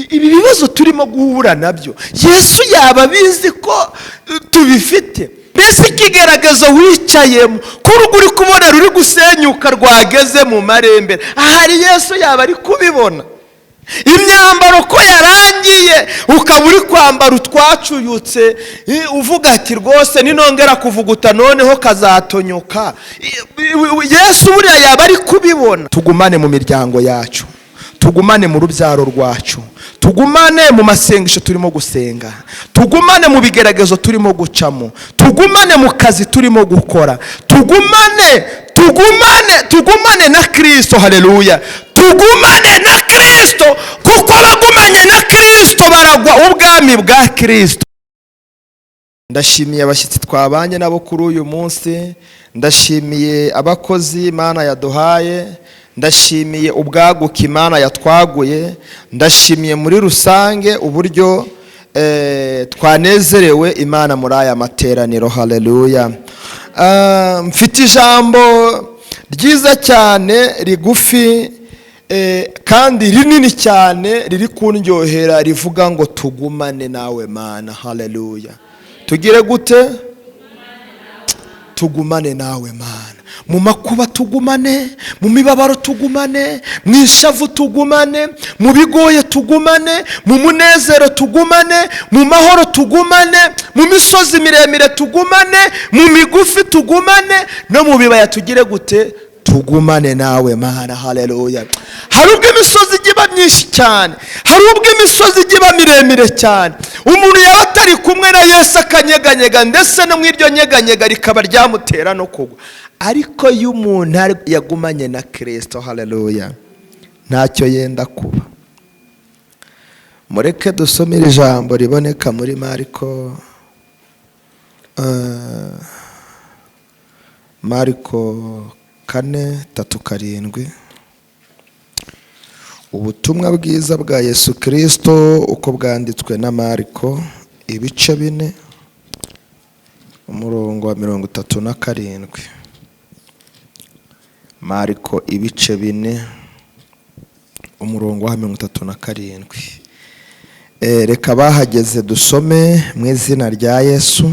Ibi bibazo turimo guhura nabyo, Yesu yaba abizi ko tubifite? Mbese ikigaragaza wicayemo ko urugo uri kubona ruri gusenyuka, rwageze mu marembera, ahari Yesu yaba ari kubibona? Imyambaro ko yarangiye, ukaba uri kwambara utwacuyutse, uvuga ati: "Rwose ninongera kuvuguta noneho kazatonyoka." Yesu buriya yaba ari kubibona? Tugumane mu miryango yacu, tugumane mu rubyaro rwacu, tugumane mu masengesho turimo gusenga, tugumane mu bigeragezo turimo gucamo, tugumane mu kazi turimo gukora, tugumane, tugumane, tugumane na Kirisito. Haleluya! Tugumane na Kirisito, kuko abagumanye na Kirisito baragwa ubwami bwa Kirisito. Ndashimiye abashyitsi twabanye nabo kuri uyu munsi, ndashimiye abakozi Imana yaduhaye, ndashimiye ubwaguke Imana yatwaguye, ndashimiye muri rusange uburyo twanezerewe Imana muri aya materaniro. Haleluya! Mfite ijambo ryiza cyane, rigufi kandi rinini cyane, riri kundyohera, rivuga ngo: "Tugumane nawe Mana." Haleluya! Tugire gute? Tugumane nawe Mana. Mu makuba tugumane, mu mibabaro tugumane, mu ishavu tugumane, mu bigoye tugumane, mu munezero tugumane, mu mahoro tugumane, mu misozi miremire tugumane, mu migufi tugumane, no mu bibaya tugire gute? Tugumane nawe Mana. Haleluya! Hari ubwo imisozi ijya iba myinshi cyane, hari ubwo imisozi ijya iba miremire cyane, umuntu yaba atari kumwe na Yesu akanyeganyega, ndetse no mu iryo nyeganyega rikaba ryamutera no kugwa. Ariko iyo umuntu yagumanye na Kirisito, haleluya, ntacyo yenda kuba. Mureke dusome iri jambo riboneka muri Mariko, Mariko 4:37. Ubutumwa bwiza bwa Yesu Kirisito uko bwanditswe na Mariko, ibice 4, umurongo wa 37. Mariko ibice 4, umurongo wa 37. Reka bahageze dusome mu izina rya Yesu.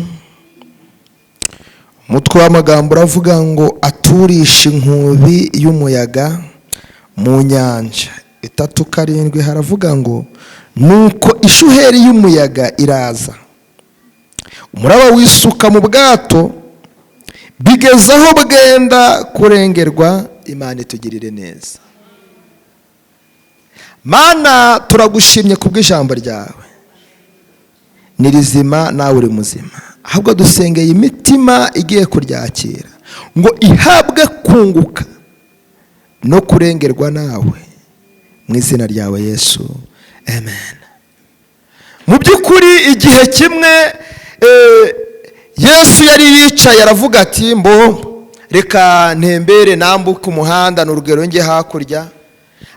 Umutwe w'amagambo uravuga ngo: "Aturisha inkubi y'umuyaga mu nyanja." 37 haravuga ngo: "Nuko ishuheri y'umuyaga iraza, umuraba wisuka mu bwato, bigeze aho bwenda kurengerwa." Imana itugirire neza. Mana, turagushimye kubw'ijambo ryawe, ni rizima, nawe uri muzima. Ahubwo dusengeye imitima igiye kuryakira ngo ihabwe kunguka no kurengerwa nawe, mu izina ryawe Yesu, amen. Mu by'ukuri, igihe kimwe Yesu yari yicaye, aravuga ati: "Mbo reka ntembere, nambuke umuhanda, ni urugero, njye hakurya."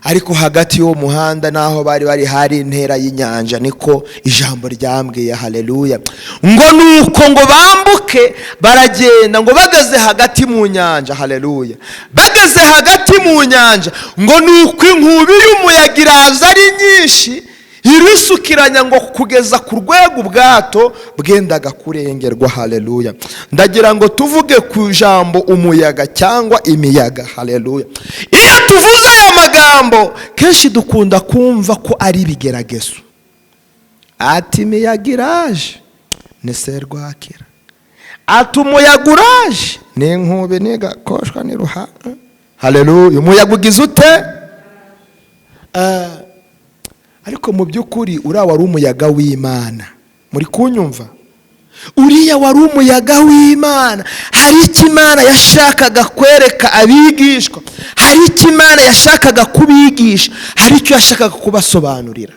Ariko hagati y'uwo muhanda n'aho bari bari hari intera y'inyanja, niko ijambo ryambwiye. Haleluya! Ngo nuko ngo bambuke, baragenda, ngo bageze hagati mu nyanja, haleluya, bageze hagati mu nyanja, ngo nuko inkubi y'umuyaga iraza ari nyinshi, irisukiranya ngo kugeza ku rwego ubwato bwendaga kurengerwa. Haleluya! Ndagira ngo tuvuge ku ijambo umuyaga cyangwa imiyaga. Haleluya! Iyo tuvuze aya magambo, kenshi dukunda kumva ko ari ibigeragezo, ati: "Imiyaga iraje, ni serwakira," ati: "Umuyaga uraje, ni inkubi, nigakoshwa, ni ruha." Haleluya! Umuyaga ugize ute? Ariko mu by'ukuri uriya wari umuyaga w'Imana. Muri kunyumva? Uriya wari umuyaga w'Imana. Hari icyo Imana yashakaga kwereka abigishwa, hari icyo Imana yashakaga kubigisha, hari icyo yashakaga kubasobanurira.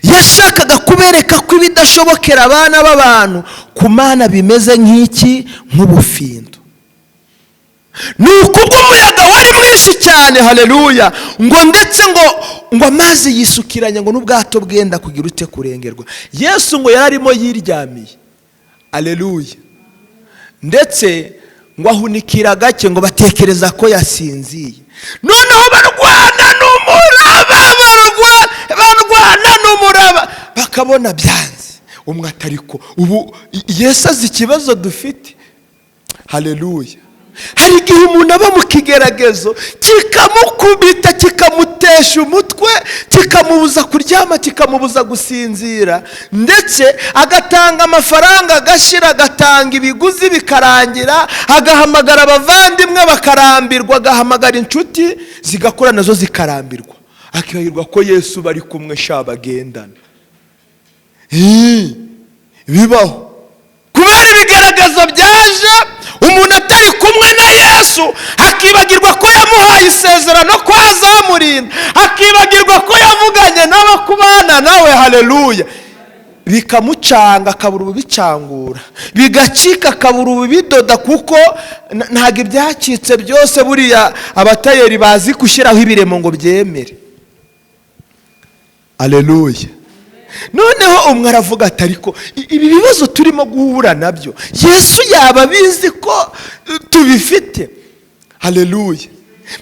Yashakaga kubereka ko ibidashobokera abana b'abantu, ku Mana bimeze nk'iki? Nk'ubufindo. Ni ukubwo umuyaga wari mwinshi cyane, haleluya, ngo ndetse ngo amazi yisukiranya, ngo n'ubwato bwenda kugira ute? Kurengerwa. Yesu ngo yari arimo yiryamiye, aleluya, ndetse ngo ahunikira gake, ngo batekereza ko yasinziye. Noneho barwana n'umuraba, barwana. Bakabona byanze. Umwe atariko ubu Yesu azi ikibazo dufite. Haleluya. Hari igihe umuntu aba mu kigeragezo kikamukubita, kikamutesha umutwe, kikamubuza kuryama, kikamubuza gusinzira, ndetse agatanga amafaranga agashira, agatanga ibiguzi bikarangira, agahamagara abavandimwe bakarambirwa, agahamagara inshuti zigakora nazo zikarambirwa, akibagirwa ko Yesu bari kumwe sha bagendana. Bibaho kubera ibigaragazo byaje umuntu atari kumwe na Yesu, akibagirwa ko yamuhaye isezerano ko azamurinda, akibagirwa ko yavuganye nawe kubana nawe. Haleluya. Bikamucanga akabura ububicangura, bigacika akabura ububidoda, kuko ntabwo ibyacitse byose buriya abatayeri bazi gushyiraho ibiremo ngo byemere. Haleluya. Noneho umwe aravuga ati ariko ibi bibazo turimo guhura nabyo, Yesu yaba abizi ko tubifite? Haleluya.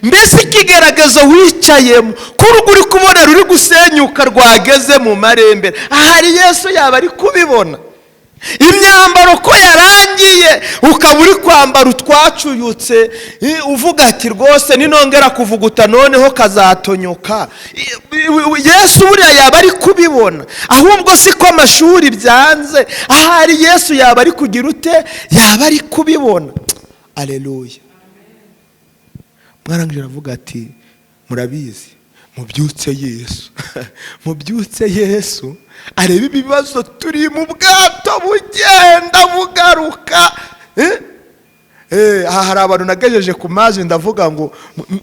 Mbese ikigaragazo wicayemo, ko urugo uri kubona ruri gusenyuka rwageze mu marembera, ahari Yesu yaba ari kubibona? Imyambaro ko yarangiye ukaba uri kwambara utwacuyutse, uvuga ati rwose ninongera kuvuguta noneho kazatonyoka, Yesu buriya yaba ari kubibona? Ahubwo si ko amashuri byanze, ahari Yesu yaba ari kugira ute? Yaba ari kubibona? Aleluya. Mwarangije aravuga ati murabizi, mubyutse Yesu, mubyutse Yesu areba ibibazo turi mu bwato bugenda bugaruka. Aha hari abantu nagejeje ku mazi, ndavuga ngo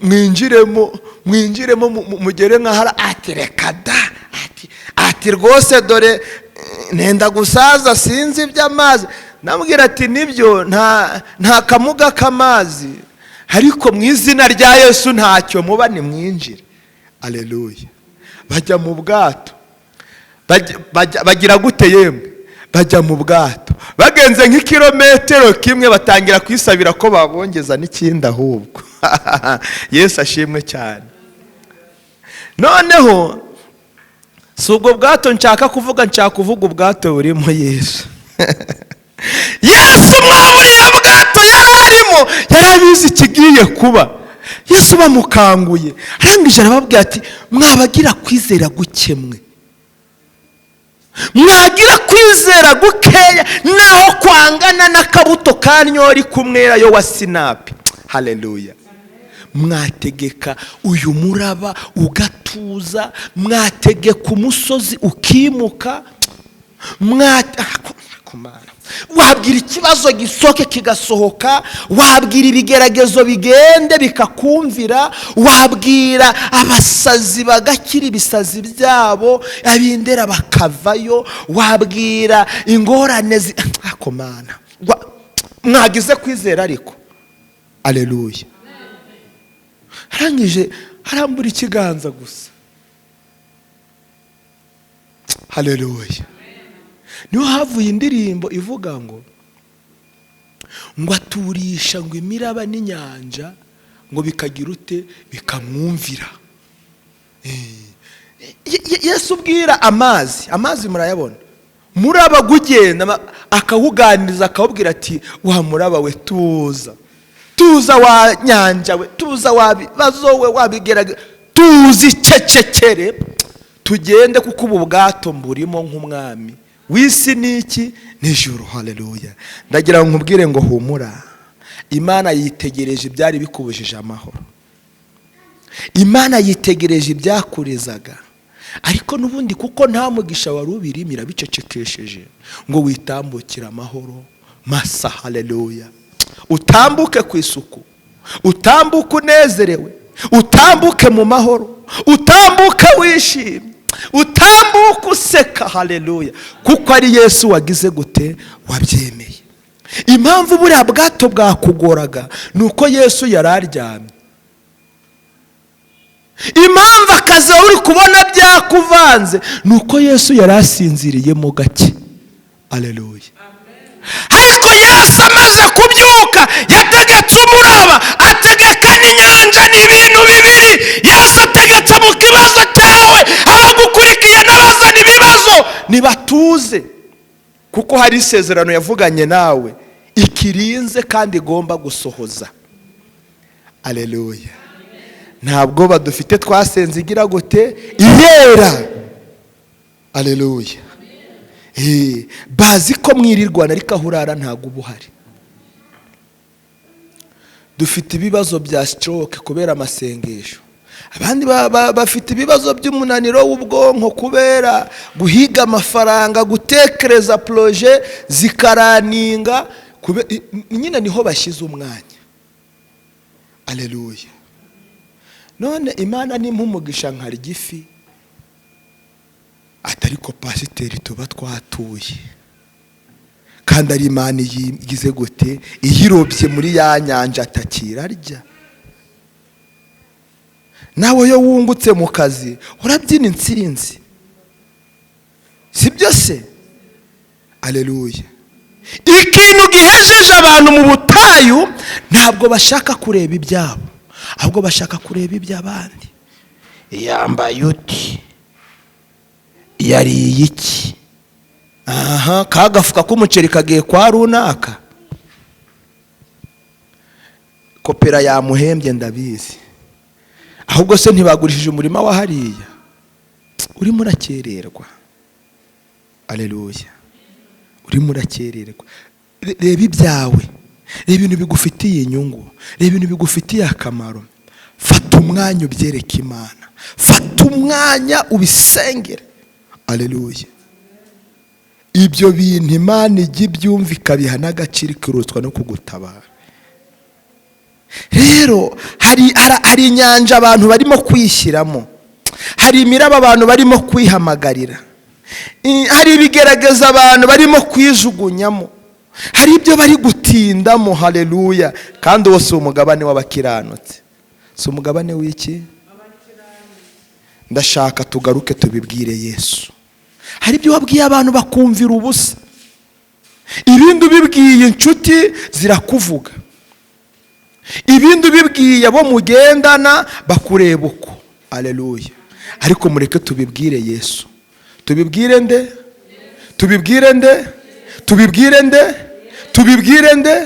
mwinjiremo, mwinjiremo mugere nk'ahari. Ati reka da, ati rwose dore nenda gusaza, sinzi iby'amazi. Namubwira ati nibyo, nta kamuga k'amazi, ariko mu izina rya Yesu ntacyo muba, nimwinjire. Aleluya. Bajya mu bwato, bagira gute yemwe? Bajya mu bwato, bagenze nk'ikirometero kimwe batangira kwisabira ko babongeza n'ikindi ahubwo. Yesu ashimwe cyane. Noneho si ubwo bwato nshaka kuvuga, nshaka kuvuga ubwato burimo Yesu. Yesu mwaburiya bwato yari arimo, yari abizi ikigiye kuba. Yesu bamukanguye, arangije arababwira ati mwabagira kwizera gukemwe, mwagira kwizera gukeya naho kwangana n'akabuto ka nyori k'umwelayo wa sinapi. Haleluya. Mwategeka uyu muraba ugatuza, mwategeka umusozi ukimuka, wabwira ikibazo gisoke kigasohoka, wabwira ibigeragezo bigende bikakumvira, wabwira abasazi bagakira ibisazi byabo, abindera bakavayo, wabwira ingorane akomana. Mwagize kwizera ariko. Aleluya. Arangije arambura ikiganza gusa. Haleluya. Niho havuye indirimbo ivuga ngo aturisha ngo imiraba n'inyanja ngo bikagira ute, bikamwumvira. Yesu ubwira amazi, amazi murayabona, muraba gugenda akawuganiriza, akawubwira ati wa muraba we tuza, tuza wa nyanja we, tuza wa bibazo we, wabigerageza, tuzi cecekere tugende, kuko ubu bwato mburimo nk'umwami w'isi n'iki n'ijuru. Haleluya. Ndagira ngo nkubwire ngo humura, Imana yitegereje ibyari bikubujije amahoro, Imana yitegereje ibyakurizaga, ariko n'ubundi kuko nta mugisha wari ubirimo irabicecekesheje ngo witambukire amahoro masa. Haleluya. Utambuke ku isuku, utambuke unezerewe, utambuke mu mahoro, utambuke wishimye, utambuke useka. Haleluya. Kuko ari Yesu wagize gute, wabyemeye. Impamvu buriya bwato bwakugoraga ni uko Yesu yari aryamye. Impamvu akazi uri kubona byakuvanze ni uko Yesu yari asinziriyemo gake. Aleluya. Ariko Yesu amaze kubyuka yategetse umuraba, ategeka n'inyanja, ni ibintu bibiri. Yesu ategetse mu kibazo cyawe, abagukurikiye n'abazana ibibazo. Ituze, kuko hari isezerano yavuganye nawe ikirinze kandi igomba gusohoza. Aleluya! Ntabwo badufite, twasenze igira gute? Irera. Aleluya! Bazi ko mwirirwana, ariko aho urara ntabwo uba uhari. Dufite ibibazo bya stroke kubera amasengesho, abandi bafite ibibazo by'umunaniro w'ubwonko kubera guhiga amafaranga, gutekereza projet zikaraninga, nyine niho bashyize umwanya. Aleluya! None Imana nimpa umugisha nkarya ifi, atari ko pasiteri tuba twatuye, kandi ari Imana igize gute? Iyirobye muri ya nyanja, atakirarya. Nawe iyo wungutse mu kazi urabyina intsinzi, si byo se? Aleluya! Ikintu gihejeje abantu mu butayu, ntabwo bashaka kureba ibyabo, ahubwo bashaka kureba iby'abandi. Yambaye uti? Yariye iki? Aha ka gafuka k'umuceri kagiye kwa runaka, kopera yamuhembye, ndabizi. Ahubwo se ntibagurishije umurima wa hariya? Urimo urakererwa. Aleluya! Urimo urakererwa. Reba ibyawe, reba ibintu bigufitiye inyungu, reba ibintu bigufitiye akamaro. Fata umwanya ubyereke Imana, fata umwanya ubisengere. Aleluya! Ibyo bintu Imana ijya ibyumva, ikabiha n'agaciro, ikirutswa no kugutabara. Rero hari inyanja abantu barimo kwishyiramo, hari imiraba abantu barimo kwihamagarira, hari ibigerageza abantu barimo kwijugunyamo, hari ibyo bari gutindamo. Haleluya! Kandi uwo si umugabane w'abakiranutsi, si umugabane w'iki. Ndashaka tugaruke tubibwire Yesu. Hari ibyo wabwiye abantu bakumvira ubusa, ibindi ubibwiye inshuti zirakuvuga, ibindi ubibwiye abo mugendana bakureba uko. Aleluya! Ariko mureke tubibwire Yesu. Tubibwire nde? Tubibwire nde? Tubibwire nde? Tubibwire nde?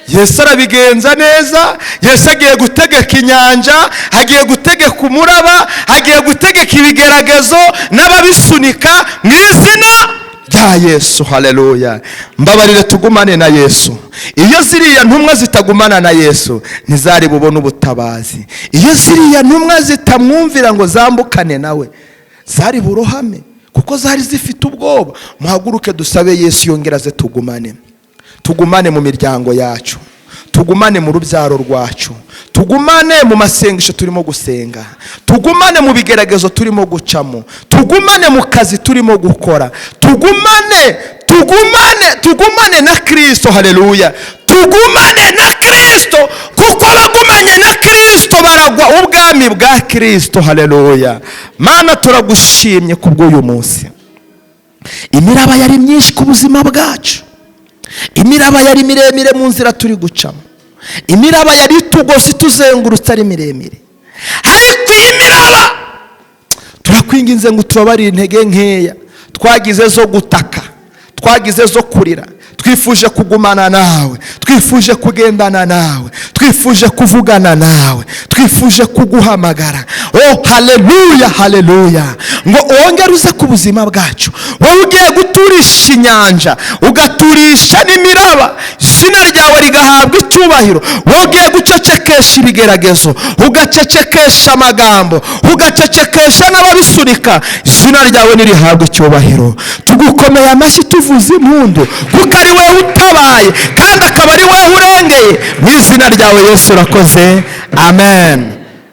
Yesu arabigenza neza. Yesu agiye gutegeka inyanja, agiye gutegeka umuraba, agiye gutegeka ibigeragezo n'ababisunika mu izina rya Yesu. Haleluya! Mbabarire, tugumane na Yesu. Iyo ziriya ntumwa zitagumana na Yesu, ntizari bubone ubutabazi. Iyo ziriya ntumwa zitamwumvira ngo zambukane nawe, zari burohame kuko zari zifite ubwoba. Muhaguruke dusabe Yesu yongera aze tugumane, tugumane mu miryango yacu, tugumane mu rubyaro rwacu, tugumane mu masengesho turimo gusenga, tugumane mu bigeragezo turimo gucamo, tugumane mu kazi turimo gukora, tugumane, tugumane, tugumane na Kirisito. Haleluya! Tugumane na Kirisito, kuko abagumanye na Kirisito baragwa ubwami bwa Kirisito. Haleluya! Mana, turagushimye kubw'uyu munsi. Imiraba yari myinshi ku buzima bwacu, imiraba yari miremire mu nzira turi gucamo, imiraba yari itugose, ituzengurutse ari miremire. Ariko iyi miraba, turakwinginze ngo tubabarire intege nkeya twagize zo gutaka, twagize zo kurira. Twifuje kugumana nawe, twifuje kugendana nawe, twifuje kuvugana nawe, twifuje kuguhamagara. Oh, haleluya, haleluya! Ngo wongere uze ku buzima bwacu, wowe ugiye guturisha inyanja, ugaturisha n'imiraba, izina ryawe rigahabwa icyubahiro. Wowe ugiye gucecekesha ibigeragezo, ugacecekesha amagambo, ugacecekesha n'ababisunika, izina ryawe nirihabwa icyubahiro. Tugukomeye amashyi, tuvuze impundu, kuko ari wowe utabaye kandi akaba ari wowe urengeye. Mu izina ryawe Yesu, urakoze. Amen.